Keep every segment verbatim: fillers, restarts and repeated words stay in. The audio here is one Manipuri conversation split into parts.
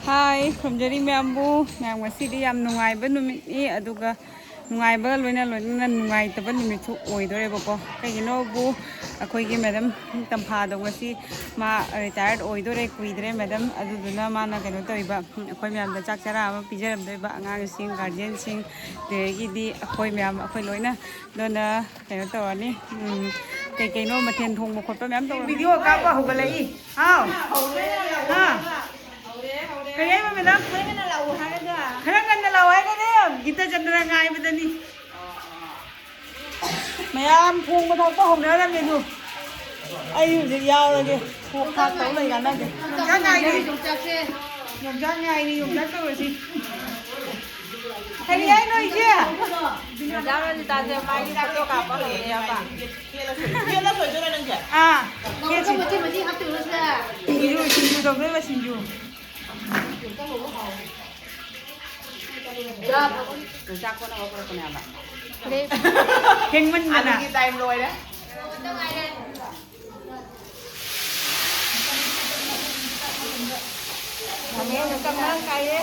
ꯍꯥꯏ, ꯈꯨꯔꯨꯝꯖꯔꯤ ꯃꯌꯥꯝꯕꯨ꯫ ꯃꯌꯥꯝ, ꯉꯁꯤꯗꯤ ꯌꯥꯝ ꯅꯨꯡꯉꯥꯏꯕ ꯅꯨꯃꯤꯠꯅꯤ, ꯑꯗꯨꯒ ꯅꯨꯡꯉꯥꯏꯕꯒ ꯂꯣꯏꯅ ꯂꯣꯏꯅꯅ ꯅꯨꯡꯉꯥꯏꯇꯕ ꯅꯨꯃꯤꯠꯁꯨ ꯑꯣꯏꯗꯣꯔꯦꯕꯀꯣ꯫ ꯀꯩꯒꯤꯅꯣꯕꯨ, ꯑꯩꯈꯣꯏꯒꯤ ꯃꯦꯗꯝ ꯇꯝꯐꯥꯗꯣ ꯉꯁꯤ ꯃꯥ ꯔꯤꯇꯥꯌꯔꯠ ꯑꯣꯏꯗꯣꯔꯦ, ꯀꯨꯏꯗ꯭ꯔꯦ ꯃꯦꯗꯝ꯫ ꯑꯗꯨꯗꯨꯅ ꯃꯥꯅ ꯀꯩꯅꯣ ꯇꯧꯔꯤꯕ, ꯑꯩꯈꯣꯏ ꯃꯌꯥꯝꯗ ꯆꯥꯛ ꯆꯔꯥ ꯑꯃ ꯄꯤꯖꯔꯝꯗꯣꯏꯕ, ꯑꯉꯥꯡꯁꯤꯡ, ꯒꯥꯔꯖꯤꯌꯟꯁꯤꯡ, ꯑꯗꯒꯤꯗꯤ ꯑꯩꯈꯣꯏ ꯃꯌꯥꯝ, ꯑꯩꯈꯣꯏ ꯂꯣꯏꯅ꯫ ꯑꯗꯨꯅ ꯀꯩꯅꯣ ꯇꯧꯔꯅꯤ, ꯎꯝ, ꯀꯩ ꯀꯩꯅꯣ ꯃꯊꯦꯜ ꯊꯣꯡꯕ ꯈꯣꯠꯄ ꯃꯌꯥꯝ ꯇꯧꯔꯅꯤ꯫ ꯚꯤꯗꯤꯑꯣ ꯀꯥꯞꯄ ꯍꯧꯒꯠꯂꯛꯏ꯫ ꯍꯥꯎ꯫ ꯍꯥ? ꯀꯔꯤ ꯍꯥꯏꯕ, ꯃꯦꯗꯥꯝ? ꯈꯔ ꯉꯟꯅ ꯂꯥꯛꯑꯣ ꯍꯥꯏꯔꯒ꯫ ꯈꯔ ꯉꯟꯅ ꯂꯥꯛꯑꯣ ꯍꯥꯏꯔꯒꯅꯦ, ꯒꯤꯇꯆꯟꯗ꯭ꯔ ꯉꯥꯏꯕꯗꯅꯤ꯫ ꯃꯌꯥꯝ ꯊꯣꯡꯕ ꯊꯥꯛꯄ ꯍꯧꯅꯔꯝꯃꯦ ꯑꯗꯨ꯫ ꯑꯩ ꯍꯧꯖꯤꯛ ꯌꯥꯎꯔꯒꯦ꯫ ꯊꯣꯛ ꯊꯥꯛ ꯇꯧ ꯂꯩ ꯀꯥꯟꯅꯗꯦ꯫ ꯌꯣꯡꯆꯥꯛ ꯉꯥꯏꯔꯤ꯫ ꯌꯣꯡꯆꯥꯛꯁꯦ꯫ ꯌꯣꯡꯆꯥꯛ ꯉꯥꯏꯔꯤ, ꯌꯣꯡꯆꯥꯛ ꯇꯧꯔꯁꯤ꯫ ꯀꯔꯤ ꯍꯥꯏꯅꯣ ꯏꯆꯦ? ꯃꯦꯗꯥꯝ ꯔꯟꯖꯤꯇꯥꯁꯦ ꯃꯥꯒꯤ ꯐꯣꯇꯣ ꯀꯥꯞꯄ ꯍꯧꯔꯦꯕ꯫ ꯈꯦꯠꯂ ꯁꯣꯏꯗꯣꯏꯔꯣ ꯅꯪꯁꯦ? ꯑꯥ, ꯈꯦꯠꯁꯤ꯫ ꯃꯆꯦꯠ ꯃꯆꯦꯠ ꯍꯥꯞꯇꯣꯏꯔꯣ ꯁꯤꯗ? ꯁꯤꯡꯖꯨ, ꯁꯤꯡꯖꯨ ꯇꯧꯗꯣꯏꯕ, ꯁꯤꯡꯖꯨ꯫ ꯌꯣꯡꯆꯥꯛ ꯀꯣꯟꯅ ꯄꯨꯔꯛꯄꯅꯦꯕ꯫ ꯊꯦꯡꯃꯟꯗꯅ꯫ ꯑꯗꯨꯒꯤ ꯇꯥꯏꯝ ꯂꯣꯏꯔꯦ꯫ ꯈꯥꯃꯦꯟ ꯌꯣꯡꯆꯥꯛ ꯃꯔꯥꯡ ꯀꯥꯏꯌꯦ꯫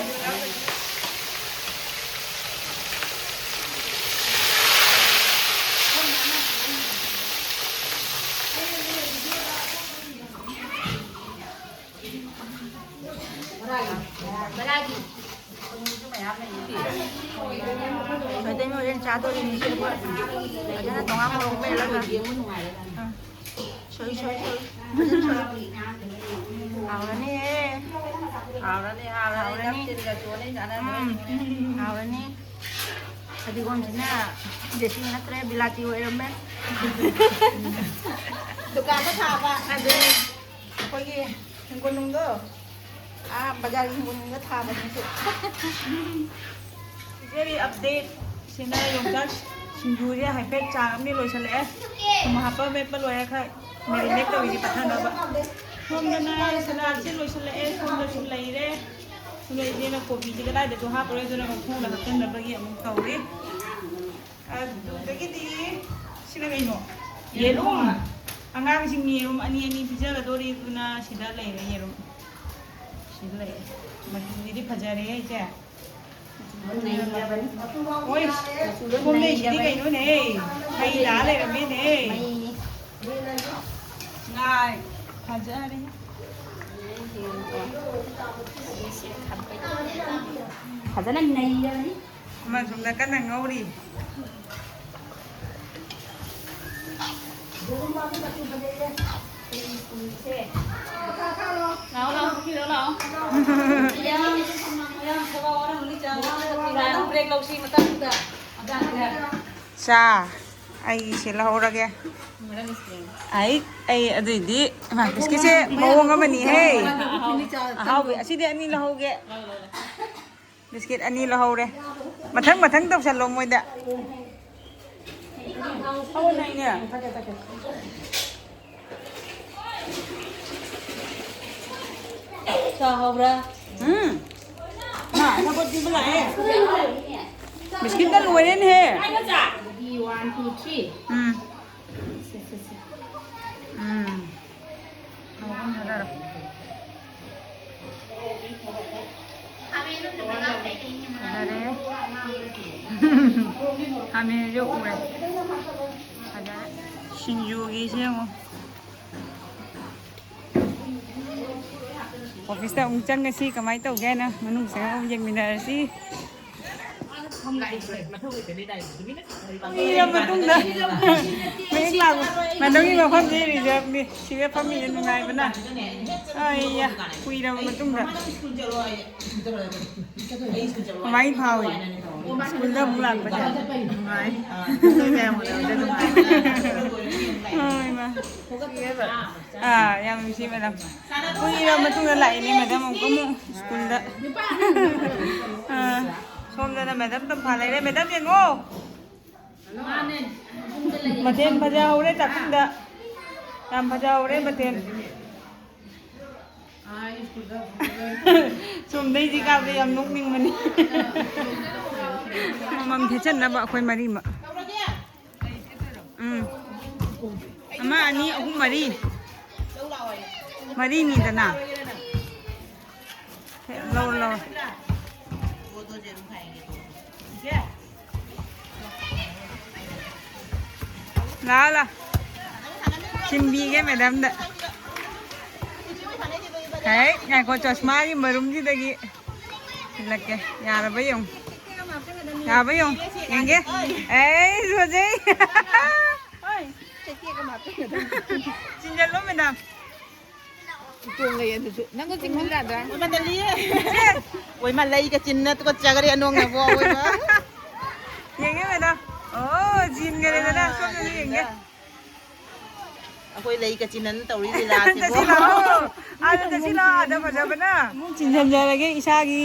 ꯃꯩꯇꯩ ꯃꯌꯣꯟ ꯆꯥꯗꯣꯔꯤꯅꯤ ꯁꯤꯗ꯫ ꯐꯖꯅ ꯇꯣꯉꯥꯟ ꯃꯣꯔꯣꯛ ꯃꯦꯠꯂꯒ꯫ ꯑꯥ꯫ ꯁꯣꯏ, ꯁꯣꯏ, ꯁꯣꯏ꯫ ꯐꯖꯅ ꯁꯣꯏ꯫ ꯍꯥꯎꯔꯅꯤꯍꯦ꯫ ꯍꯥꯎꯔꯅꯤ, ꯍꯥꯎꯔꯅꯤ꯫ ꯍꯥꯎꯔꯅꯤ꯫ ꯅꯞ ꯇꯤꯟꯒ ꯆꯣꯟꯅꯤ ꯆꯥꯅꯗꯣꯏꯅꯤ꯫ ꯎꯝ, ꯍꯥꯎꯔꯅꯤ꯫ ꯐꯗꯤꯒꯣꯝꯁꯤꯅ ꯗꯦꯁꯤ ꯅꯠꯇ꯭ꯔꯦ, ꯕꯤꯂꯥꯇꯤ ꯑꯣꯏꯔꯝꯃꯦ꯫ ꯗꯨꯀꯥꯟꯗ ꯊꯥꯕ꯫ ꯑꯗꯨꯅꯤ꯫ ꯑꯩꯈꯣꯏꯒꯤ ꯍꯤꯡꯒꯣꯜꯅꯨꯡꯗꯣ, ꯑꯥ, ꯕꯖꯥꯔꯒꯤ ꯍꯤꯡꯒꯣꯜꯅꯨꯡꯗ ꯊꯥꯕꯅꯤ ꯁꯤ꯫ ꯄꯤꯖꯔꯤ ꯑꯞꯗꯦꯠ꯫ ꯁꯤꯅ ꯌꯣꯡꯆꯥꯛ ꯁꯤꯡꯖꯨꯁꯦ ꯍꯥꯏꯐꯦꯠ ꯆꯥꯡ ꯑꯃꯗꯤ ꯂꯣꯏꯁꯤꯜꯂꯛꯑꯦ꯫ ꯊꯨꯝ ꯍꯥꯞꯄ ꯃꯦꯠꯄ ꯂꯣꯏꯔꯦ, ꯈꯔ ꯃꯦꯔꯤꯅꯦꯠ ꯇꯧꯔꯤꯁꯦ ꯄꯠꯊꯅꯕ꯫ ꯁꯣꯝꯗꯅ ꯁꯂꯥꯠꯁꯦ ꯂꯣꯏꯁꯤꯜꯂꯛꯑꯦ, ꯁꯣꯝꯗꯁꯨ ꯂꯩꯔꯦ꯫ ꯑꯗꯨꯒ ꯏꯆꯦꯅ ꯀꯣꯕꯤꯁꯦ ꯀꯗꯥꯏꯗꯁꯨ ꯍꯥꯞꯄꯔꯣꯏ, ꯑꯗꯨꯅ ꯃꯈꯣꯡꯗ ꯍꯥꯞꯆꯤꯟꯅꯕꯒꯤ ꯑꯃꯨꯛ ꯇꯧꯔꯤ꯫ ꯑꯗꯨꯗꯒꯤꯗꯤ ꯁꯤꯅ ꯀꯩꯅꯣ? ꯌꯦꯔꯨꯝ꯫ ꯑꯉꯥꯡꯁꯤꯡ ꯌꯦꯔꯨꯝ ꯑꯅꯤ ꯑꯅꯤ ꯄꯤꯖꯒꯗꯣꯔꯤ, ꯑꯗꯨꯅ ꯁꯤꯗ ꯂꯩꯔꯦ ꯌꯦꯔꯨꯝ꯫ ꯁꯤꯗ ꯂꯩꯔꯦ꯫ ꯃꯆꯨꯁꯤꯗꯤ ꯐꯖꯔꯦ ꯑꯩꯁꯦ꯫ ꯅꯩꯔꯕꯅꯤ꯫ ꯍꯣꯏ, ꯃꯆꯨꯗꯣ ꯁꯣꯝꯗꯩꯁꯤꯗꯤ ꯅꯩꯔꯕꯅꯤ꯫ ꯀꯩꯅꯣꯅꯦ? ꯃꯩ ꯂꯥꯛꯑ ꯂꯩꯔꯝꯃꯦꯅꯦ꯫ ꯃꯩꯅꯤ꯫ ꯉꯥꯏ, ꯐꯖꯔꯦ꯫ ꯐꯖꯅ ꯅꯩꯔꯕꯅꯤ꯫ ꯑꯃ ꯁꯣꯝꯗ ꯀꯟꯅ ꯉꯧꯔꯤ꯫ ꯂꯥꯛꯑꯣ, ꯂꯥꯛꯑꯣ, ꯄꯨꯈꯤꯔꯣ, ꯂꯥꯛꯑꯣ꯫ ꯌꯥꯝ, ꯌꯥꯝ ꯊꯕꯛ ꯋꯥꯔꯝꯒꯅꯤ, ꯆꯥ ꯋꯥꯔꯝꯒꯅꯤ꯫ ꯉꯥꯏꯍꯥꯛꯇꯪ break ꯂꯧꯁꯤ ꯃꯇꯝꯗꯨꯗ꯫ ꯆꯥ, ꯑꯩ ꯁꯤ ꯂꯧꯍꯧꯔꯒꯦ꯫ ꯑꯩ, ꯑꯩ ꯑꯗꯨꯏꯗꯤ, ꯏꯃꯥ, ꯕꯤꯁꯀꯤꯠꯁꯦ ꯃꯑꯣꯡ ꯑꯃꯅꯤꯍꯦ꯫ ꯑꯍꯥꯎꯕꯤ, ꯑꯁꯤꯗꯤ ꯑꯅꯤ ꯂꯧꯍꯧꯒꯦ꯫ ꯕꯤꯁꯀꯤꯠ ꯑꯅꯤ ꯂꯧꯍꯧꯔꯦ꯫ ꯃꯊꯪ ꯃꯊꯪ ꯇꯧꯁꯜꯂꯣ ꯃꯣꯏꯗ꯫ ꯍꯧꯅ ꯏꯅꯦ꯫ ꯆꯥ ꯍꯧꯔꯦ꯫ ꯎꯝ꯫ ꯃꯥ, ꯑꯆꯥꯄꯣꯠ ꯄꯤꯕ ꯂꯥꯛꯑꯦ꯫ ꯕꯤꯁꯀꯤꯠꯅ ꯂꯣꯏꯔꯦꯅꯦꯍꯦ꯫ One, two, three. ꯎꯝ꯫ ꯁꯦ, ꯁꯦ, ꯁꯦ꯫ ꯎꯝ꯫ ꯐꯖꯔꯦ꯫ ꯈꯥꯃꯦꯟꯁꯨ ꯎꯔꯦ꯫ ꯐꯖꯔꯦ꯫ ꯁꯤꯡꯖꯨꯒꯤꯁꯦ ꯌꯦꯡꯉꯣ꯫ ꯑꯣꯐꯤꯁꯇ ꯑꯃꯨꯛ ꯆꯪꯉꯁꯤ, ꯀꯃꯥꯏꯅ ꯇꯧꯒꯦ ꯍꯥꯏꯅ ꯃꯅꯨꯡ ꯆꯪꯉꯒ ꯑꯃꯨꯛ ꯌꯦꯡꯃꯤꯟꯅꯔꯁꯤ꯫ ꯀꯨꯏꯔꯕ ꯃꯇꯨꯡꯗ ꯃꯌꯦꯛ ꯂꯥꯡꯕ꯫ ꯃꯗꯨꯒꯤ ꯃꯐꯝꯁꯤ reserveꯅꯤ꯫ ꯁꯤꯗ ꯐꯝꯃꯤꯁꯦ ꯅꯨꯡꯉꯥꯏꯕꯅ꯫ ꯑꯩꯌꯥ, ꯀꯨꯏꯔꯕ ꯃꯇꯨꯡꯗ꯫ ꯀꯃꯥꯏꯅ ꯐꯥꯎꯏ? ꯁ꯭ꯀꯨꯜꯗ ꯑꯃꯨꯛ ꯂꯥꯛꯄꯁꯦ ꯅꯨꯡꯉꯥꯏ꯫ ꯍꯣꯏ, ꯏꯃꯥ꯫ ꯑꯥ, ꯌꯥꯝ ꯅꯨꯡꯁꯤ, ꯃꯦꯗꯥꯝ꯫ ꯀꯨꯏꯔꯕ ꯃꯇꯨꯡꯗ ꯂꯥꯛꯏꯅꯦ, ꯃꯦꯗꯥꯝ꯫ ꯑꯃꯨꯛꯀ ꯑꯃꯨꯛ ꯁ꯭ꯀꯨꯜꯗ꯫ ꯑꯥ, ꯁꯣꯝꯗꯅ ꯃꯦꯗꯥꯝ ꯇꯝꯐꯥ ꯂꯩꯔꯦ꯫ ꯃꯦꯗꯥꯝ, ꯌꯦꯡꯉꯣ꯫ ꯃꯊꯦꯜ ꯐꯖꯍꯧꯔꯦ ꯆꯥꯛꯈꯨꯝꯗ꯫ ꯌꯥꯝ ꯐꯖꯍꯧꯔꯦ ꯃꯊꯦꯜ꯫ ꯁꯣꯝꯗꯩꯗꯤ ꯀꯥꯕꯗ ꯌꯥꯝ ꯅꯣꯛꯅꯤꯡꯕꯅꯤ꯫ ꯑꯃꯃꯝ ꯊꯦꯠꯆꯟꯅꯕ ꯑꯩꯈꯣꯏ ꯃꯔꯤꯃꯛ꯫ ꯎꯝ꯫ ꯑꯃ, ꯑꯅꯤ, ꯑꯍꯨꯝ, ꯃꯔꯤ꯫ ꯃꯔꯤꯅꯤꯗꯅ꯫ ꯂꯧꯔꯣ, ꯂꯧꯔꯣ꯫ ꯂꯥꯛꯑꯣ, ꯂꯥꯛꯑꯣ꯫ ꯊꯤꯟꯕꯤꯒꯦ ꯃꯦꯗꯥꯝꯗ꯫ ꯍꯦ, ꯉꯥꯏꯈꯣ, ꯆꯁꯃꯥꯒꯤ ꯃꯔꯨꯝꯁꯤꯗꯒꯤ ꯊꯤꯜꯂꯛꯀꯦ꯫ ꯌꯥꯔꯕ ꯌꯦꯡꯉꯨ꯫ ꯌꯥꯔꯕ ꯌꯦꯡꯉꯨ꯫ ꯌꯦꯡꯒꯦ꯫ ꯑꯩ ꯁꯣꯖꯩ꯫ ꯆꯤꯟꯖꯜꯂꯣ, ꯃꯦꯗꯥꯝ꯫ ꯇꯣꯡ ꯂꯩ ꯑꯗꯨꯁꯨ꯫ ꯅꯪꯁꯨ ꯆꯤꯡꯁꯤꯜꯂꯛꯑꯗ꯭ꯔꯥ? ꯑꯣꯏꯃ, ꯂꯩꯒ ꯆꯤꯟꯅ ꯇꯨꯀꯠꯆꯈ꯭ꯔꯦ, ꯑꯅꯣꯡꯅꯕꯨ ꯑꯑꯣꯏꯕ꯫ ꯌꯦꯡꯒꯦ ꯃꯦꯗꯥꯝ꯫ ꯑꯣ, ꯆꯤꯟꯈꯔꯦꯗꯅ꯫ ꯁꯣꯝꯗꯁꯨ ꯌꯦꯡꯒꯦ꯫ ꯑꯩꯈꯣꯏ ꯂꯩꯒ ꯆꯤꯟꯅꯅ ꯇꯧꯔꯤ ꯂꯤꯂꯥꯁꯤꯕꯨ꯫ ꯆꯠꯁꯤ ꯂꯥꯛꯑꯣ꯫ ꯑꯥꯗ ꯆꯠꯁꯤ ꯂꯥꯛꯑꯣ, ꯑꯥꯗ ꯐꯖꯕꯅ꯫ ꯆꯤꯟꯁꯤꯟꯖꯔꯒꯦ ꯏꯁꯥꯒꯤ꯫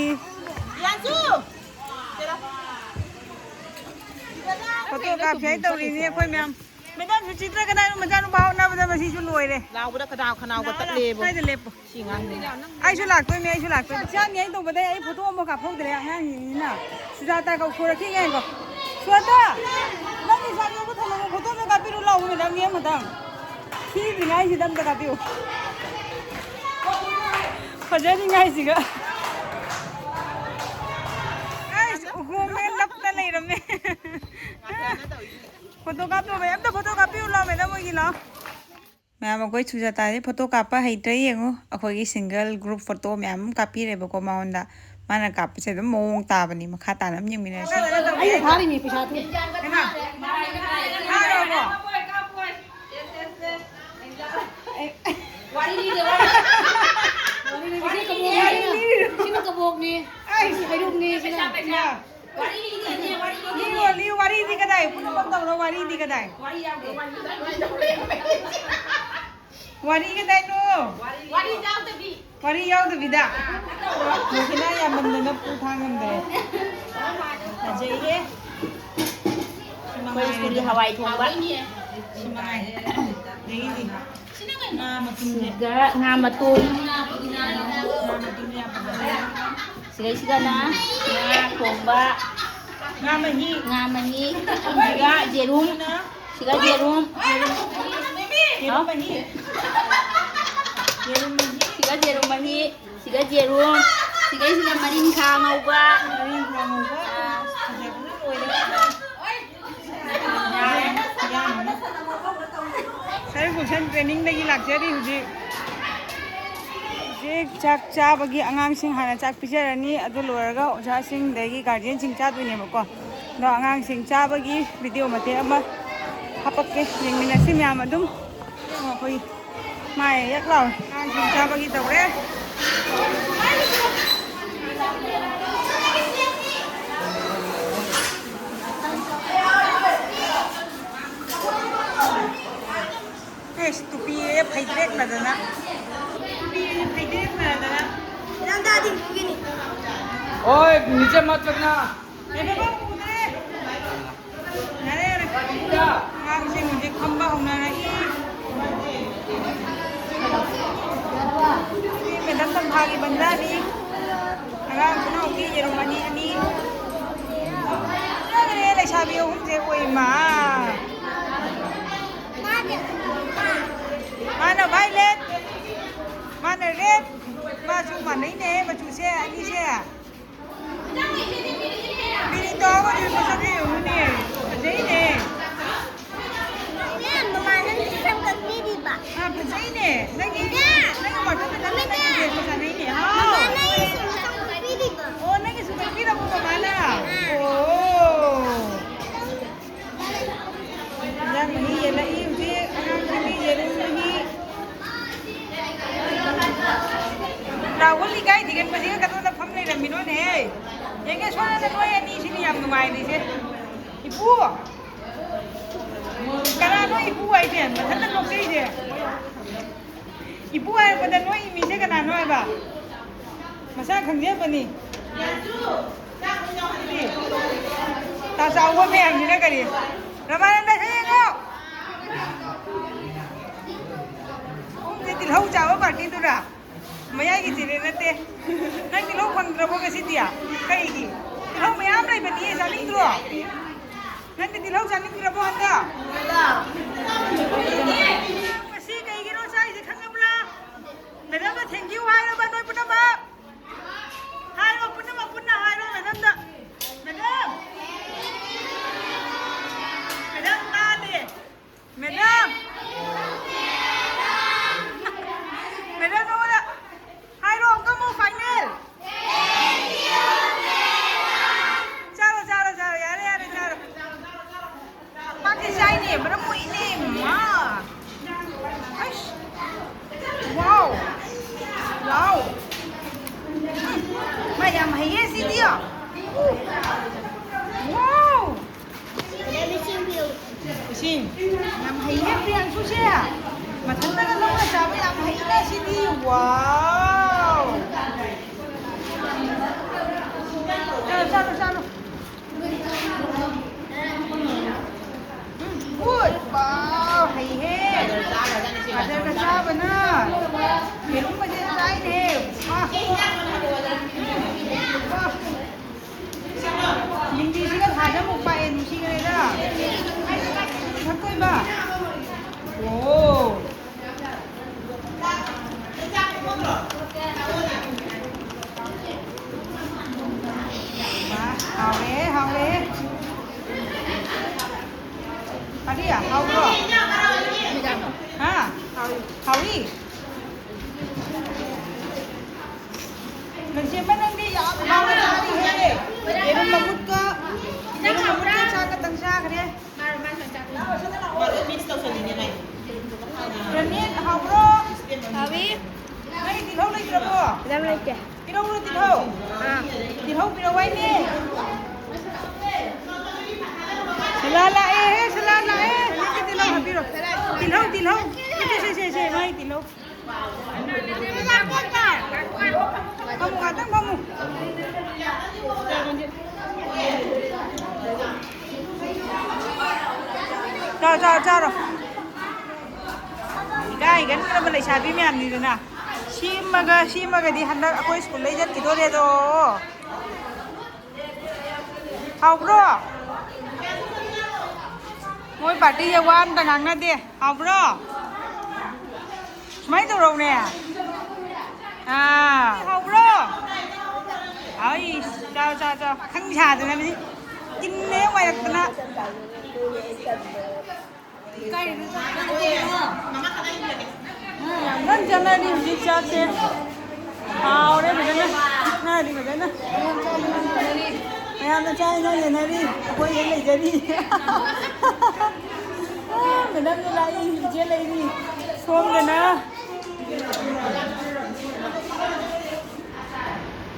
ꯄꯤꯌꯥꯟꯁꯨ! ꯐꯣꯇꯣ ꯀꯥꯞꯁꯦ ꯍꯥꯏꯅ ꯇꯧꯔꯤꯅꯤ ꯑꯩꯈꯣꯏ ꯃꯌꯥꯝ꯫ ꯃꯦꯗꯥꯝ ꯁꯨꯆꯤꯇ꯭ꯔ ꯀꯗꯥꯏꯅꯣ? ꯃꯆꯥꯅꯨꯄꯥ ꯍꯣꯠꯅꯕꯗ ꯃꯁꯤꯁꯨ ꯂꯣꯏꯔꯦ꯫ ꯂꯥꯎꯕꯗ ꯈꯗꯥꯎ ꯈꯅꯥꯎꯒ ꯇꯠꯂꯦꯕꯣ꯫ ꯁ꯭ꯋꯥꯏꯗ ꯂꯦꯞꯄꯣ꯫ ꯁꯤ ꯑꯉꯥꯡꯁꯦ꯫ ꯑꯩꯁꯨ ꯂꯥꯛꯇꯣꯏꯅꯦ, ꯑꯩꯁꯨ ꯂꯥꯛꯇꯣꯏꯅꯦ꯫ ꯆꯥꯛ ꯆꯥꯅꯤ ꯍꯥꯏꯅ ꯇꯧꯕꯗꯩ ꯑꯩ ꯐꯣꯇꯣ ꯑꯃ ꯀꯥꯞꯍꯧꯗ꯭ꯔꯦ ꯑꯉꯥꯡꯁꯤꯡꯁꯤꯅ꯫ ꯁꯨꯖꯥꯇꯥ ꯀꯧꯊꯣꯔꯛꯈꯤꯒꯦ ꯉꯥꯏꯈꯣ꯫ ꯁꯨꯖꯥꯇꯥ! ꯅꯪꯒꯤ ꯆꯥꯛ ꯌꯣꯛꯄ ꯊꯝꯃꯒ ꯐꯣꯇꯣ ꯑꯃ ꯀꯥꯞꯄꯤꯔꯨ ꯂꯥꯎ ꯃꯦꯗꯥꯝꯒꯤ ꯑꯃꯇꯪ꯫ ꯊꯤꯗ꯭ꯔꯤꯉꯥꯏꯁꯤꯗ ꯑꯝꯇ ꯀꯥꯞꯄꯤꯌꯨ꯫ ꯐꯖꯔꯤꯉꯥꯏꯁꯤꯒ꯫ ꯑꯩꯁ, ꯎꯍꯣꯡꯉꯦ ꯂꯞꯅ ꯂꯩꯔꯝꯃꯦ꯫ ꯐꯣꯇꯣ ꯀꯥꯞꯄꯤꯌꯣ, ꯃꯌꯥꯝꯗ ꯐꯣꯇꯣ ꯀꯥꯞꯄꯤꯌꯨ ꯂꯥꯎ, ꯃꯦꯗꯥꯝ ꯍꯣꯏꯒꯤ ꯂꯥꯎ꯫ ꯃꯌꯥꯝ, ꯑꯩꯈꯣꯏ ꯁꯨꯖꯥꯇꯥꯁꯦ ꯐꯣꯇꯣ ꯀꯥꯞꯄ ꯍꯩꯇ꯭ꯔꯦ, ꯌꯦꯡꯉꯨ꯫ ꯑꯩꯈꯣꯏꯒꯤ ꯁꯤꯡꯒꯜ ꯒ꯭ꯔꯨꯞ ꯐꯣꯇꯣ ꯃꯌꯥꯝ ꯑꯃ ꯀꯥꯞꯄꯤꯔꯦꯕꯀꯣ ꯃꯉꯣꯟꯗ꯫ ꯃꯥꯅ ꯀꯥꯞꯄꯁꯦ ꯑꯗꯨꯝ ꯃꯑꯣꯡ ꯇꯥꯕꯅꯤ꯫ ꯃꯈꯥ ꯇꯥꯅ ꯑꯗꯨꯝ ꯌꯦꯡꯃꯤꯟꯅꯔꯁꯤ꯫ ꯑꯩꯅ ꯊꯥꯔꯤꯅꯤ ꯄꯩꯁꯥꯗꯨ꯫ ꯍꯩꯃꯥ! ꯊꯥꯔꯕꯣ? ꯋꯥꯔꯤ ꯂꯤꯔꯣ꯫ ꯁꯤꯅ ꯀꯕꯣꯛꯅꯦ꯫ ꯁꯤꯅ ꯍꯩꯔꯨꯛꯅꯦ, ꯁꯤꯅ꯫ ꯋꯥꯔꯤ ꯂꯤꯔꯣ, ꯋꯥꯔꯤ ꯂꯤꯔꯣ꯫ ꯂꯤꯔꯣ, ꯂꯤꯔꯣ, ꯋꯥꯔꯤꯗꯤ ꯀꯗꯥꯏ? ꯄꯨꯟꯅ ꯐꯝ ꯇꯧꯔꯣ, ꯋꯥꯔꯤꯗꯤ ꯀꯗꯥꯏ? ꯋꯥꯔꯤ ꯌꯥꯎꯗꯦ꯫ ꯋꯥꯔꯤ ꯀꯗꯥꯏꯅꯣ? ꯋꯥꯔꯤ ꯌꯥꯎꯗꯕꯤ꯫ ꯋꯥꯔꯤ ꯌꯥꯎꯗꯕꯤꯗ? ꯃꯁꯤꯅ ꯌꯥꯝꯃꯟꯗꯅ ꯄꯨ ꯊꯥꯡ ꯉꯝꯗ꯭ꯔꯦ꯫ ꯐꯖꯩꯌꯦ꯫ ꯁꯤ ꯑꯩꯈꯣꯏ ꯁ꯭ꯀꯨꯜꯒꯤ ꯃꯉꯥꯏꯔꯦ꯫ ꯍꯋꯥꯏ ꯊꯣꯡꯕ꯫ ꯁꯤ ꯃꯉꯥꯏꯔꯦ꯫ ꯑꯗꯒꯤꯗꯤ ꯉꯥ ꯃꯇꯨꯝꯁꯦ꯫ ꯁꯤꯒ ꯉꯥ ꯃꯇꯨꯝ꯫ ꯉꯥ ꯃꯇꯨꯝ ꯌꯥꯝ ꯐꯖꯩ꯫ ꯁꯤꯗꯩꯁꯤꯗꯅ ꯉꯥ ꯊꯣꯡꯕ꯫ ꯉꯥ ꯃꯍꯤ꯫ ꯉꯥ ꯃꯍꯤ꯫ ꯁꯤꯒ ꯌꯦꯔꯨꯝ꯫ ꯁꯤꯅ ꯁꯤꯒ ꯌꯦꯔꯨꯝ꯫ ꯌꯦꯔꯨꯝ ꯃꯍꯤ꯫ ꯌꯦꯔꯨꯝ ꯃꯍꯤ꯫ ꯁꯤꯒ ꯌꯦꯔꯨꯝ ꯃꯍꯤ꯫ ꯁꯤꯒ ꯌꯦꯔꯨꯝ꯫ ꯁꯤꯗꯩꯁꯤꯗ ꯃꯔꯤꯡꯈꯥ ꯉꯧꯕ꯫ ꯃꯔꯤꯡꯈꯥ ꯉꯧꯕ꯫ ꯑꯥ꯫ ꯐꯖꯕꯅ ꯂꯣꯏꯔꯦ꯫ ꯌꯥꯔꯦ, ꯌꯥꯔꯦ꯫ ꯁꯥꯔ ꯒꯨꯜꯁꯟ trainingꯗꯒꯤ ꯂꯥꯛꯆꯔꯤ ꯍꯧꯖꯤꯛ꯫ ꯍꯧꯖꯤꯛ ꯆꯥꯛ ꯆꯥꯕꯒꯤ ꯑꯉꯥꯡꯁꯤꯡ ꯍꯥꯟꯅ ꯆꯥꯛ ꯄꯤꯖꯔꯅꯤ, ꯑꯗꯨ ꯂꯣꯏꯔꯒ ꯑꯣꯖꯥꯁꯤꯡꯗꯒꯤ guardianꯁꯤꯡ ꯆꯥꯗꯣꯏꯅꯦꯕꯀꯣ꯫ ꯑꯗꯣ ꯑꯉꯥꯡꯁꯤꯡ ꯆꯥꯕꯒꯤ video ꯃꯇꯦꯛ ꯑꯃ ꯍꯥꯄꯛꯀꯦ, ꯌꯦꯡꯃꯤꯟꯅꯁꯤ ꯃꯌꯥꯝ ꯑꯗꯨꯝ꯫ ꯌꯦꯡꯉꯣ ꯑꯩꯈꯣꯏ ꯃꯥꯏ ꯌꯦꯛ ꯂꯥꯎꯔꯦ꯫ ꯑꯉꯥꯡꯁꯤꯡ ꯆꯥꯕꯒꯤ ꯇꯧꯔꯦ꯫ ꯑꯦꯁ, ꯇꯨꯄꯤꯌꯦ ꯐꯩꯗ꯭ꯔꯦꯛꯅꯗꯅ꯫ ꯇꯨꯄꯤꯌꯦ ꯐꯩꯗ꯭ꯔꯦꯛꯅꯗꯅ꯫ ꯅꯪꯗꯥꯗꯤ ꯄꯨꯒꯤꯅꯤ꯫ ꯑꯣꯏ, ꯅꯤꯆꯦ ꯃꯠ ꯀꯔꯅꯥ꯫ ꯀꯩꯗꯧꯕ ꯎꯗ꯭ꯔꯦ? ꯌꯥꯔꯦ, ꯌꯥꯔꯦ꯫ ꯑꯉꯥꯡꯁꯤꯡ ꯍꯧꯖꯤꯛ ꯐꯝꯕ ꯍꯧꯅꯔꯛꯏ꯫ ꯁꯤ ꯃꯦꯗꯥꯝ ꯇꯝꯐꯥꯒꯤ ꯕꯟꯗꯥꯅꯤ꯫ ꯑꯉꯥꯡ ꯈꯨꯅꯥꯎꯒꯤ ꯌꯦꯔꯨꯝ ꯑꯅꯤ ꯑꯅꯤ꯫ ꯌꯥꯗ꯭ꯔꯦ, ꯂꯩꯁꯥꯕꯤ ꯑꯍꯨꯝꯁꯦ, ꯑꯣꯏꯃꯥ꯫ ꯃꯥꯅ violet, ꯃꯥꯅ red, ꯃꯥꯁꯨ ꯃꯥꯟꯅꯩꯅꯦ ꯃꯆꯨꯁꯦ ꯑꯅꯤꯁꯦ꯫ ꯄꯤꯔꯤꯇꯣ ꯑꯃꯗꯤ ꯃꯁꯛ ꯌꯦꯡꯉꯨꯅꯦ, ꯐꯖꯩꯅꯦ꯫ ꯃꯃꯥ, ꯅꯪꯒꯤ ꯁꯝ ꯀꯛꯄꯤꯔꯤꯕ? ꯑꯥ, ꯐꯖꯩꯅꯦ꯫ ꯅꯪꯒꯤ, ꯏꯆꯦ! ꯅꯪꯒꯤ watermelon ꯏꯆꯦ! ꯅꯪꯒꯤ dress ꯀ ꯆꯥꯟꯅꯩꯅꯦ꯫ ꯍꯥꯎ! ꯃꯃꯥ, ꯅꯪꯒꯤ ꯁꯝ ꯀꯛꯄꯤꯔꯤꯕ? ꯑꯣ, ꯅꯪꯒꯤꯁꯨ ꯀꯛꯄꯤꯔꯕꯣ ꯃꯃꯥꯅ? ꯑꯥ꯫ ꯑꯣ꯫ ꯏꯟꯖꯥꯡ ꯃꯍꯤ ꯌꯦꯜꯂꯛꯏ ꯍꯧꯖꯤꯛ ꯑꯉꯥꯡꯁꯤꯡꯒꯤ ꯌꯦꯔꯨꯝ ꯃꯍꯤ꯫ ꯔꯥꯍꯨꯜ ꯏꯀꯥꯏ ꯊꯤꯒꯟꯕꯁꯤꯒ ꯀꯗꯣꯝꯗ ꯐꯝ ꯂꯩꯔꯝꯃꯤꯅꯣꯅꯦꯍꯦ? ꯌꯦꯡꯒꯦ ꯁꯣꯝꯗ ꯅꯣꯏ ꯑꯅꯤꯁꯤꯅꯤ ꯌꯥꯝ ꯅꯨꯡꯉꯥꯏꯔꯤꯁꯦ꯫ ꯏꯄꯨ! ꯀꯅꯥꯅꯣ ꯏꯄꯨ ꯍꯥꯏꯁꯦ? ꯃꯊꯟꯇ ꯅꯣꯛꯆꯩꯁꯦ꯫ ꯏꯄꯨ ꯍꯥꯏꯔꯛꯄꯗ ꯅꯣꯏ ꯃꯤꯁꯦ ꯀꯅꯥꯅꯣ ꯍꯥꯏꯕ? ꯃꯁꯥ ꯈꯪꯖꯕꯅꯤ꯫ ꯇꯥ ꯆꯥꯎꯕ ꯃꯌꯥꯝꯁꯤꯅ ꯀꯔꯤ? ꯔꯃꯥꯅꯟꯗ ꯁꯤ ꯌꯦꯡꯉꯣ꯫ ꯁꯣꯝꯁꯦ ꯇꯤꯜꯍꯧ ꯆꯥꯕ ꯄꯥꯔꯇꯤꯗꯨꯔꯥ? ꯃꯌꯥꯏꯒꯤ ꯆꯦꯔꯦ ꯅꯠꯇꯦ꯫ ꯅꯪ ꯇꯤꯜꯍꯧ ꯐꯪꯗ꯭ꯔꯕꯣ ꯉꯁꯤꯗꯤ? ꯀꯩꯒꯤ? ꯇꯤꯜꯍꯧ ꯃꯌꯥꯝ ꯂꯩꯕꯅꯤ, ꯆꯥꯅꯤꯡꯗ꯭ꯔꯣ? ꯅꯪꯗꯤ ꯇꯤꯜꯍꯧ ꯆꯥꯅꯤꯡꯗ꯭ꯔꯕꯣ ꯍꯟꯗꯛ? ꯉꯁꯤ ꯀꯩꯒꯤꯅꯣ ꯆꯥꯏꯁꯦ ꯈꯪꯉꯕ꯭ꯔꯥ? ꯃꯦꯗꯥꯝꯅ thank you ꯍꯥꯏꯔꯕ ꯅꯣꯏ ꯄꯨꯝꯅꯃꯛ? ꯀꯔꯤ? ꯍꯥꯎꯕ꯭ꯔꯣ? ꯍꯥ? ꯍꯥꯎꯏ꯫ ꯂꯟꯆꯦꯟꯕ, ꯅꯪꯗꯤ ꯌꯥꯝ ꯍꯥꯎꯅ ꯆꯥꯔꯤꯍꯦ꯫ ꯌꯦꯔꯨꯝ ꯃꯃꯨꯠꯀ, ꯌꯦꯔꯨꯝ ꯃꯃꯨꯠꯀ ꯆꯥꯛꯀꯇꯪ ꯆꯥꯈ꯭ꯔꯦ꯫ ꯃꯥꯗꯣ ꯃꯤꯁ ꯇꯧꯁꯜꯂꯤꯅꯦ ꯃꯥꯏ꯫ ꯔꯅꯦꯠ, ꯍꯥꯎꯕ꯭ꯔꯣ? ꯍꯥꯎꯏ꯫ ꯅꯪꯒꯤ ꯇꯤꯜꯍꯧ ꯂꯩꯇ꯭ꯔꯕꯣ? ꯌꯥꯝ ꯂꯩꯇꯦ꯫ ꯄꯤꯔꯛꯎꯔꯣ ꯇꯤꯜꯍꯧ? ꯑꯥ꯫ ꯇꯤꯜꯍꯧ ꯄꯤꯔꯛꯑꯣ ꯍꯥꯏꯅꯦ꯫ ꯁꯂꯥ ꯂꯥꯛꯑꯦꯍꯦ, ꯁꯂꯥ ꯂꯥꯛꯑꯦ꯫ ꯍꯧꯖꯤꯛꯀꯤ ꯇꯤꯜꯍꯧ ꯍꯥꯞꯄꯤꯔꯣ꯫ ꯇꯤꯜꯍꯧ, ꯇꯤꯜꯍꯧ꯫ ꯁꯦ, ꯁꯦ, ꯁꯦ, ꯁꯦ, ꯃꯥꯏ ꯇꯤꯜꯍꯧ꯫ ꯐꯝꯃꯨ, ꯉꯥꯛꯇꯪ ꯐꯝꯃꯨ꯫ ꯆꯥꯔꯣ, ꯆꯥꯔꯣ, ꯆꯥꯔꯣ꯫ ꯏꯀꯥꯏꯒꯟꯗꯕ ꯂꯩꯁꯥꯕꯤ ꯃꯌꯥꯝꯅꯤꯗꯅ꯫ ꯁꯤꯃꯒ, ꯁꯤꯃꯒꯗꯤ ꯍꯟꯗꯛ ꯑꯩꯈꯣꯏ ꯁ꯭ꯀꯨꯜꯗꯩ ꯆꯠꯈꯤꯗꯣꯔꯦꯗꯣ꯫ ꯍꯥꯎꯕ꯭ꯔꯣ? ꯃꯣꯏ ꯄꯥꯔꯇꯤꯁꯦ ꯋꯥ ꯑꯝꯇ ꯉꯥꯡꯅꯗꯦ꯫ ꯍꯥꯎꯕ꯭ꯔꯣ? ꯁꯨꯃꯥꯏꯅ ꯇꯧꯔꯛꯎꯅꯦ꯫ ꯑꯥ, ꯍꯥꯎꯕ꯭ꯔꯣ? ꯑꯩ, ꯆꯥꯎ, ꯆꯥꯎ, ꯆꯥꯎ꯫ ꯄꯥꯈꯪ ꯁꯥꯗꯅ ꯃꯁꯤ ꯆꯤꯟꯅ ꯍꯦꯛ ꯋꯥꯏꯔꯛꯇꯅ꯫ ꯌꯥꯝ ꯀꯟꯅ ꯆꯠꯅꯔꯤ ꯍꯧꯖꯤꯛ ꯆꯥꯛꯁꯦ꯫ ꯍꯥꯎꯔꯦ ꯐꯖꯅ꯫ ꯆꯠꯅꯔꯤ ꯐꯖꯅ꯫ ꯃꯌꯥꯝꯅ ꯆꯥꯛ ꯏꯟꯖꯥꯡ ꯌꯦꯟꯅꯔꯤ꯫ ꯑꯩꯈꯣꯏ ꯍꯦꯛ ꯂꯩꯖꯔꯤ꯫ ꯑꯥ, ꯃꯦꯗꯥꯝꯁꯨ ꯂꯥꯛꯏ, ꯏꯆꯦ ꯂꯩꯔꯤ꯫ ꯁꯣꯝꯗꯅ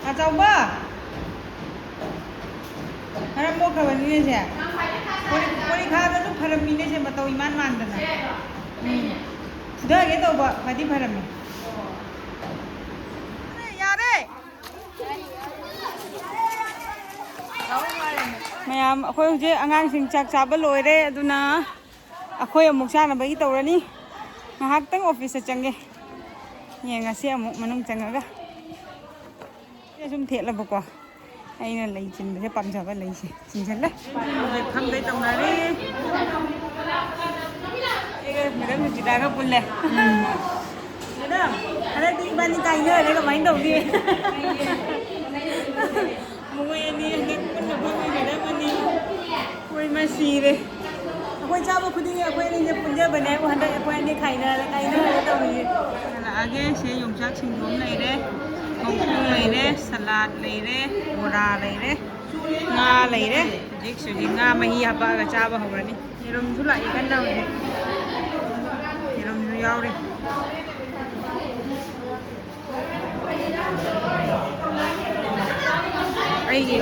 ꯑꯆꯧꯕ꯫ ꯃꯔꯝ ꯃꯣꯛꯈ꯭ꯔꯕꯅꯤꯅꯦ ꯁꯦ꯫ ꯄꯣꯔꯤ-, ꯄꯣꯔꯤꯈꯥꯗꯁꯨ ꯐꯔꯝꯃꯤꯅꯦ ꯁꯦ, ꯃꯇꯧ ꯏꯃꯥꯟ ꯃꯥꯟꯗꯅ꯫ ꯎꯝ꯫ ꯐꯨꯗꯒꯦ ꯇꯧꯕ, ꯐꯗꯤ ꯐꯔꯝꯃꯤ꯫ ꯌꯥꯔꯦ! ꯃꯌꯥꯝ, ꯑꯩꯈꯣꯏ ꯍꯧꯖꯤꯛ ꯑꯉꯥꯡꯁꯤꯡ ꯆꯥꯛ ꯆꯥꯕ ꯂꯣꯏꯔꯦ, ꯑꯗꯨꯅ ꯑꯩꯈꯣꯏ ꯑꯃꯨꯛ ꯆꯥꯅꯕꯒꯤ ꯇꯧꯔꯅꯤ꯫ ꯉꯥꯏꯍꯥꯛꯇꯪ ꯑꯣꯐꯤꯁꯇ ꯆꯪꯒꯦ꯫ ꯌꯦꯡꯉꯁꯤ ꯑꯃꯨꯛ ꯃꯅꯨꯡ ꯆꯪꯉꯒ꯫ ꯁꯤꯅ ꯁꯨꯝ ꯊꯦꯠꯂꯕꯀꯣ꯫ ꯑꯩꯅ ꯂꯩ ꯆꯤꯟꯕꯁꯦ ꯄꯥꯝꯖꯕ ꯂꯩꯁꯦ꯫ ꯆꯤꯟꯁꯤꯜꯂꯦ꯫ ꯍꯧꯖꯤꯛ ꯐꯝꯕꯩ ꯇꯧꯅꯔꯤ꯫ ꯑꯩꯒ ꯃꯦꯗꯥꯝ ꯔꯨꯆꯤꯇꯥꯒ ꯄꯨꯜꯂꯦ꯫ ꯎꯝ꯫ ꯃꯦꯗꯥꯝ, ꯍꯟꯗꯛꯇꯤ ꯏꯕꯥꯅꯤ ꯀꯥꯏꯅꯔꯦ, ꯀꯃꯥꯏꯅ ꯇꯧꯅꯤ? ꯃꯈꯣꯏ ꯑꯅꯤ ꯍꯟꯗꯛ ꯄꯨꯟꯅ ꯐꯝꯃꯤ, ꯃꯦꯗꯥꯝ ꯑꯅꯤ꯫ ꯍꯣꯏ, ꯃꯥ ꯁꯤꯔꯦ꯫ ꯑꯩꯈꯣꯏ ꯑꯩꯈꯣꯏ ꯆꯥꯕ ꯈꯨꯗꯤꯡꯒꯤ ꯑꯩꯈꯣꯏ ꯑꯅꯤꯁꯦ ꯄꯨꯟꯖꯕꯅꯦ, ꯑꯗꯣ ꯍꯟꯗꯛ ꯑꯩꯈꯣꯏ ꯑꯅꯤ ꯈꯥꯏꯅꯔ ꯀꯥꯏꯅꯔꯒ ꯇꯧꯔꯤꯁꯦ꯫ ꯍꯜꯂꯛꯑꯒꯦ꯫ ꯁꯦ ꯌꯣꯡꯆꯥꯛ ꯁꯤꯡꯖꯨ ꯑꯃ ꯂꯩꯔꯦ, ꯀꯥꯡꯍꯧ ꯂꯩꯔꯦ, ꯁꯂꯥꯗ ꯂꯩꯔꯦ, ꯕꯣꯔꯥ ꯂꯩꯔꯦ, ꯉꯥ ꯂꯩꯔꯦ꯫ ꯍꯧꯖꯤꯛ ꯁꯤꯗꯤ ꯉꯥ ꯃꯍꯤ ꯍꯥꯄꯛꯑꯒ ꯆꯥꯕ ꯍꯧꯔꯅꯤ꯫ ꯌꯦꯔꯨꯝꯁꯨ ꯂꯥꯛꯑꯦ ꯀꯟꯅ ꯍꯧꯖꯤꯛ꯫ ꯌꯦꯔꯨꯝꯁꯨ ꯌꯥꯎꯔꯤ꯫ ꯑꯩꯒꯤ,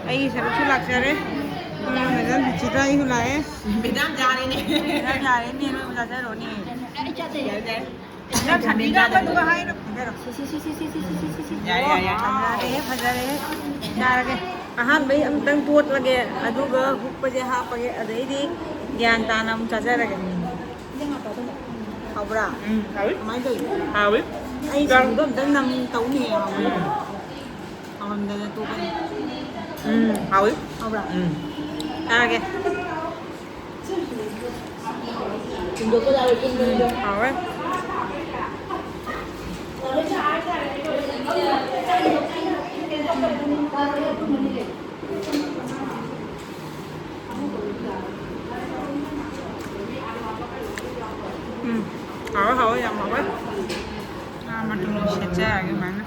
ꯑꯩꯒꯤ ꯁꯔꯨꯛꯁꯨ ꯂꯥꯛꯆꯔꯦ꯫ ꯃꯦꯗꯥꯝ ꯁꯨꯆꯤꯇ꯭ꯔꯥꯒꯤꯁꯨ ꯂꯥꯛꯑꯦ꯫ ꯃꯦꯗꯥꯝ ꯌꯥꯔꯦꯅꯦ꯫ ꯃꯦꯗꯥꯝ ꯌꯥꯔꯦꯅꯦ, ꯅꯣꯏ ꯑꯃ ꯆꯥꯖꯔꯣꯅꯦ꯫ ꯌꯥꯔꯦ, ꯌꯥꯔꯦ꯫ ꯃꯦꯗꯥꯝ ꯁꯥꯟꯇꯤꯒ ꯑꯃꯗꯨꯒ ꯍꯥꯏꯔꯣ꯫ ꯌꯥꯔꯦ, ꯌꯥꯔꯦ, ꯌꯥꯔꯦ꯫ ꯐꯖꯔꯦ, ꯐꯖꯔꯦ꯫ ꯆꯥꯔꯒꯦ꯫ ꯑꯍꯥꯟꯕꯩ ꯑꯝꯇꯪ ꯇꯣꯠꯂꯒꯦ, ꯑꯗꯨꯒ ꯍꯨꯛꯄꯁꯦ ꯍꯥꯞꯄꯒꯦ, ꯑꯗꯩꯗꯤ ꯒ꯭ꯌꯥꯟ ꯇꯥꯅ ꯑꯃꯨꯛ ꯆꯥꯖꯔꯒꯦ꯫ ꯍꯥꯎꯕ꯭ꯔꯥ? ꯎꯝ, ꯍꯥꯎꯋꯤ꯫ ꯀꯃꯥꯏꯅ ꯇꯧꯔꯤ? ꯍꯥꯎꯋꯤ꯫ ꯑꯩ ꯆꯥꯛ ꯁꯤꯡꯖꯨꯗꯣ ꯑꯝꯇꯪ ꯅꯝ ꯇꯧꯅꯤ꯫ ꯎꯝ꯫ ꯍꯥꯎꯔꯝꯗꯅ ꯇꯣꯛꯀꯅꯤ꯫ ꯎꯝ, ꯍꯥꯎꯋꯤ꯫ ꯍꯥꯎꯕ꯭ꯔꯥ? ꯎꯝ꯫ ꯆꯥꯔꯒꯦ꯫ ꯎꯝ, ꯍꯥꯎꯋꯦ꯫ ꯎꯝ, ꯍꯥꯎꯋꯦ, ꯍꯥꯎꯋꯦ, ꯌꯥꯝ ꯍꯥꯎꯋꯦ꯫ ꯉꯥ ꯃꯇꯨꯝ ꯁꯦꯠꯆꯔꯒꯦ ꯑꯗꯨꯃꯥꯏꯅ꯫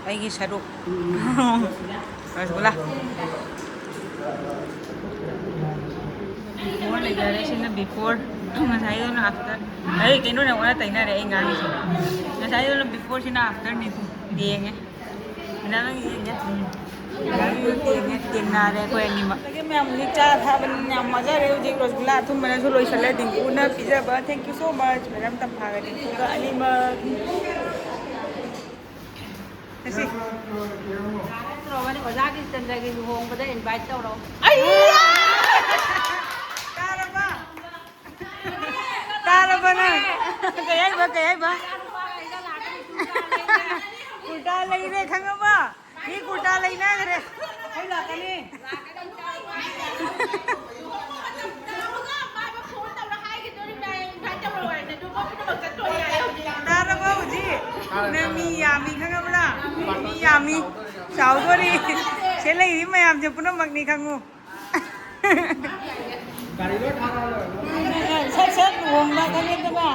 ꯑꯩꯒꯤ ꯁꯔꯨꯛ꯫ ꯔꯁꯒꯨꯂꯥ꯫ Before ꯂꯩꯖꯔꯦ, ꯁꯤꯅ before꯫ ꯉꯁꯥꯏꯗꯨꯅ after꯫ ꯑꯩ ꯀꯩꯅꯣꯅ ꯑꯣꯟꯅ ꯇꯩꯅꯔꯦ ꯑꯩ ꯉꯥꯡꯉꯤꯁꯦ꯫ ꯉꯁꯥꯏꯗꯨꯅ before, ꯁꯤꯅ after ꯅꯤ꯫ ꯌꯦꯡꯉꯦ꯫ ꯃꯦꯗꯥꯝ ꯅꯪ ꯌꯦꯡꯒꯦ꯫ ꯎꯝ꯫ ꯃꯦꯗꯥꯝ ꯌꯦꯡꯉꯦ, ꯌꯦꯡꯅꯔꯦ ꯑꯩꯈꯣꯏ ꯑꯅꯤꯃꯛ꯫ ꯑꯗꯒꯤ ꯃꯌꯥꯝ ꯍꯧꯖꯤꯛ ꯆꯥ ꯊꯥꯕꯅꯤꯅ ꯌꯥꯝ ꯋꯥꯖꯔꯦ꯫ ꯍꯧꯖꯤꯛ ꯔꯁꯒꯨꯂꯥ ꯑꯊꯨꯝꯕꯅꯁꯨ ꯂꯣꯏꯁꯤꯜꯂꯦ꯫ ꯗꯤꯡꯀꯨꯅ ꯄꯤꯖꯕ꯫ Thank you so much꯫ Madam ꯇꯝꯐꯥꯒ ꯗꯤꯡꯀꯨꯒ ꯑꯅꯤꯃꯛ꯫ ꯉꯁꯤ꯫ ꯅꯠꯇ꯭ꯔꯣ, ꯃꯥꯅꯦ, ꯑꯣꯖꯥ ꯀ꯭ꯔꯤꯁꯆꯟꯗ꯭ꯔꯒꯤ ꯂꯨꯍꯣꯡꯕꯗ invite ꯇꯧꯔꯣ꯫ ꯑꯩꯌꯥ! ꯇꯥꯔꯕ? ꯇꯥꯔꯕ ꯅꯪ? ꯀꯩ ꯍꯥꯏꯕ, ꯀꯩ ꯍꯥꯏꯕ? ꯀꯨꯔꯇꯥ ꯂꯩꯔꯦ, ꯈꯪꯉꯕ? ꯃꯤ ꯀꯨꯔꯇꯥ ꯂꯩꯅꯈ꯭ꯔꯦ꯫ ꯑꯩ ꯂꯥꯛꯀꯅꯤ꯫ ꯂꯥꯛꯀꯅꯤ꯫ ꯇꯧꯔꯒ ꯃꯥꯗꯣ phone ꯇꯧꯔ ꯍꯥꯏꯒꯤꯗꯣꯔꯤꯕꯅꯦ, invite ꯇꯧꯔꯛꯑꯣꯅ꯫ ꯑꯗꯨꯒ ꯅꯪ ꯃꯤ ꯌꯥꯝꯃꯤ ꯈꯪꯉꯕ꯭ꯔꯥ? ꯃꯤ ꯌꯥꯝꯃꯤ, ꯆꯥꯎꯗꯣꯔꯤ꯫ ꯁꯤ ꯂꯩꯔꯤ ꯃꯌꯥꯝꯁꯦ ꯄꯨꯝꯅꯃꯛꯅꯤ ꯈꯪꯉꯨ꯫ ꯁꯠ ꯁꯠ ꯂꯨꯍꯣꯡꯕ ꯈꯪꯉꯦꯗꯅ꯫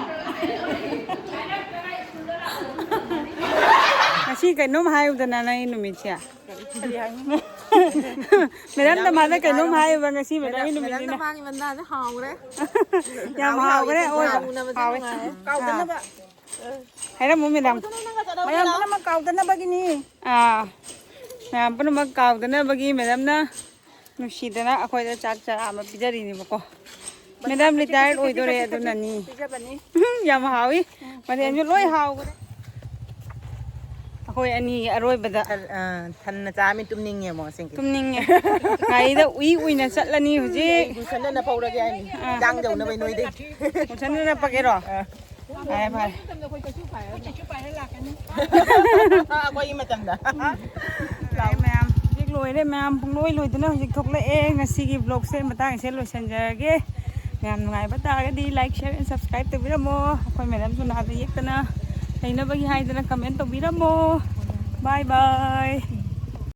ꯉꯁꯤ ꯀꯩꯅꯣꯝ ꯍꯥꯏꯌꯨꯗꯅ, ꯅꯪꯒꯤ ꯅꯨꯃꯤꯠꯁꯦ꯫ ꯃꯦꯗꯥꯝ ꯇꯃꯥꯗ ꯀꯩꯅꯣꯝ ꯍꯥꯏꯌꯨꯕ, ꯉꯁꯤ ꯃꯦꯗꯥꯝꯒꯤ ꯅꯨꯃꯤꯠꯅꯤꯅ꯫ ꯃꯦꯗꯥꯝ ꯇꯃꯥꯒꯤ ꯃꯟꯗꯥꯗ ꯍꯥꯎꯈ꯭ꯔꯦ꯫ ꯌꯥꯝ ꯍꯥꯎꯈ꯭ꯔꯦ, ꯑꯣꯏꯕ꯫ ꯍꯥꯎꯋꯦ꯫ ꯀꯥꯎꯗꯅꯕ꯫ ꯍꯥꯏꯔꯝꯃꯨ, ꯃꯦꯗꯥꯝ꯫ ꯃꯌꯥꯝ ꯄꯨꯝꯅꯃꯛ ꯀꯥꯎꯗꯅꯕꯒꯤꯅꯤ꯫ ꯑꯥ, ꯃꯌꯥꯝ ꯄꯨꯝꯅꯃꯛ ꯀꯥꯎꯗꯅꯕꯒꯤ ꯃꯦꯗꯥꯝꯅ ꯅꯨꯡꯁꯤꯗꯅ ꯑꯩꯈꯣꯏꯗ ꯆꯥꯛ ꯆꯔꯥ ꯑꯃ ꯄꯤꯖꯔꯤꯅꯦꯕꯀꯣ꯫ ꯃꯦꯗꯥꯝ ꯔꯤꯇꯥꯌꯔ ꯑꯣꯏꯗꯣꯔꯦ, ꯑꯗꯨꯅꯅꯤ꯫ ꯄꯤꯖꯕꯅꯤ꯫ ꯌꯥꯝ ꯍꯥꯎꯏ꯫ ꯃꯊꯦꯜꯁꯨ ꯂꯣꯏ ꯍꯥꯎꯈ꯭ꯔꯦ꯫ ꯑꯩꯈꯣꯏ ꯑꯅꯤꯒꯤ ꯑꯔꯣꯏꯕꯗ꯫ ꯊꯟ-, ꯑ, ꯊꯟꯅ ꯆꯥꯔꯃꯤ, ꯇꯨꯝꯅꯤꯡꯉꯦ ꯑꯃꯨꯛ ꯑꯁꯦꯡꯀꯤ꯫ ꯇꯨꯝꯅꯤꯡꯉꯦ꯫ ꯒꯥꯔꯤꯗ ꯎꯏ ꯎꯏꯅ ꯆꯠꯂꯅꯤ ꯍꯧꯖꯤꯛ꯫ ꯒꯨꯜꯁꯟꯗ ꯅꯞꯍꯧꯔꯒꯦ ꯍꯥꯏꯅꯤ꯫ ꯑꯥ꯫ ꯍꯤꯟꯖꯥꯡ ꯌꯧꯅꯕꯩ ꯅꯣꯏꯗꯩ꯫ ꯒꯨꯜꯁꯟꯗ ꯅꯞꯄꯒꯦꯔꯣ? ꯑꯥ꯫ ꯐꯔꯦ, ꯐꯔꯦ꯫ ꯑꯩꯈꯣꯏꯒꯤ ꯃꯇꯝꯗ꯫ ꯂꯥꯛꯑꯦ ꯃꯌꯥꯝ꯫ ꯍꯧꯖꯤꯛ ꯂꯣꯏꯔꯦ ꯃꯌꯥꯝ, ꯄꯨꯡꯂꯣꯏ ꯂꯣꯏꯗꯅ ꯍꯧꯖꯤꯛ ꯊꯣꯛꯂꯛꯑꯦ꯫ ꯉꯁꯤꯒꯤ vlogꯁꯦ ꯃꯇꯥꯡꯁꯦ ꯂꯣꯏꯁꯤꯟꯖꯔꯒꯦ꯫ ꯃꯌꯥꯝ ꯅꯨꯡꯉꯥꯏꯕ ꯇꯥꯔꯒꯗꯤ like, share and subscribe ꯇꯧꯕꯤꯔꯝꯃꯣ꯫ ꯑꯩꯈꯣꯏ ꯃꯦꯗꯥꯝ ꯁꯣꯅꯥꯗ ꯌꯦꯛꯇꯅ ꯂꯩꯅꯕꯒꯤ ꯍꯥꯏꯗꯅ comment ꯇꯧꯕꯤꯔꯝꯃꯣ꯫ Bye bye꯫